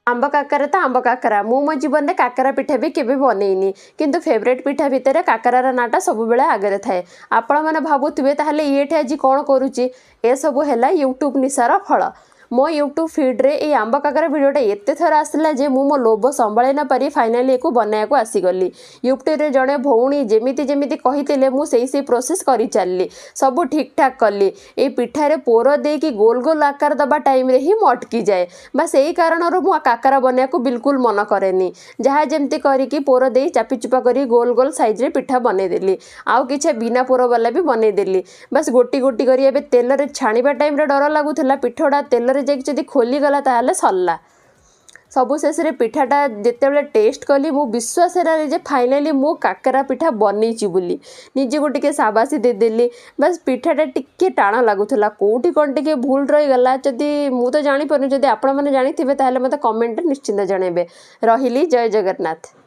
ଆମ୍ବ କାକରା ତ ଆମ୍ବ କାକରା। ମୁଁ ମୋ ଜୀବନରେ କାକରା ପିଠା ବି କେବେ ବନେଇନି, କିନ୍ତୁ ଫେଭରେଟ୍ ପିଠା ଭିତରେ କାକରାର ନାଁଟା ସବୁବେଳେ ଆଗରେ ଥାଏ। ଆପଣମାନେ ଭାବୁଥିବେ, ତାହେଲେ ଇଏଠି ଆଜି କ'ଣ କରୁଛି? ଏସବୁ ହେଲା ୟୁଟ୍ୟୁବ୍ ନିଶାର ଫଳ। ମୋ ୟୁଟ୍ୟୁବ୍ ଫିଡ଼୍ରେ ଏଇ ଆମ୍ବ କାକରା ଭିଡ଼ିଓଟା ଏତେ ଥର ଆସିଲା ଯେ ମୁଁ ମୋ ଲୋଭ ସମ୍ଭାଳି ନପାରି ଫାଇନାଲି ଏକୁ ବନାଇବାକୁ ଆସିଗଲି। ୟୁଟ୍ୟୁବ୍ରେ ଜଣେ ଭଉଣୀ ଯେମିତି ଯେମିତି କହିଥିଲେ, ମୁଁ ସେଇ ସେଇ ପ୍ରୋସେସ୍ କରିଚାଲିଲି। ସବୁ ଠିକ୍ଠାକ୍ କଲି। ଏଇ ପିଠାରେ ପୋର ଦେଇକି ଗୋଲ ଗୋଲ ଆକାର ଦେବା ଟାଇମ୍ରେ ହିଁ ମୁଁ ଅଟକି ଯାଏ ବା ସେଇ କାରଣରୁ ମୁଁ କାକରା ବନେଇବାକୁ ବିଲକୁଲ ମନ କରେନି। ଯାହା ଯେମିତି କରିକି ପୋର ଦେଇ ଚାପି ଚୁପା କରି ଗୋଲ ଗୋଲ ସାଇଜ୍ରେ ପିଠା ବନେଇଦେଲି। ଆଉ କିଛି ବିନା ପୋର ବାଲା ବି ବନେଇଦେଲି। ବାସ୍, ଗୋଟି ଗୋଟି କରି ଏବେ ତେଲରେ ଛାଣିବା ଟାଇମ୍ରେ ଡର ଲାଗୁଥିଲା। ପିଠାଟା ତେଲରେ ଯାଇକି ଯଦି ଖୋଲିଗଲା, ତାହେଲେ ସରିଲା। ସବୁ ଶେଷରେ ପିଠାଟା ଯେତେବେଳେ ଟେଷ୍ଟ କଲି, ମୁଁ ବିଶ୍ୱାସ ହେଲାନି ଯେ ଫାଇନାଲି ମୁଁ କାକରା ପିଠା ବନେଇଛି ବୋଲି। ନିଜକୁ ଟିକେ ସାବାସି ଦେଇଦେଲି। ବାସ୍, ପିଠାଟା ଟିକେ ଟାଣ ଲାଗୁଥିଲା। କେଉଁଠି କ'ଣ ଟିକେ ଭୁଲ ରହିଗଲା ଯଦି, ମୁଁ ତ ଜାଣିପାରୁନି। ଯଦି ଆପଣମାନେ ଜାଣିଥିବେ, ତାହେଲେ ମୋତେ କମେଣ୍ଟରେ ନିଶ୍ଚିନ୍ତ ଜଣାଇବେ। ରହିଲି, ଜୟ ଜଗନ୍ନାଥ।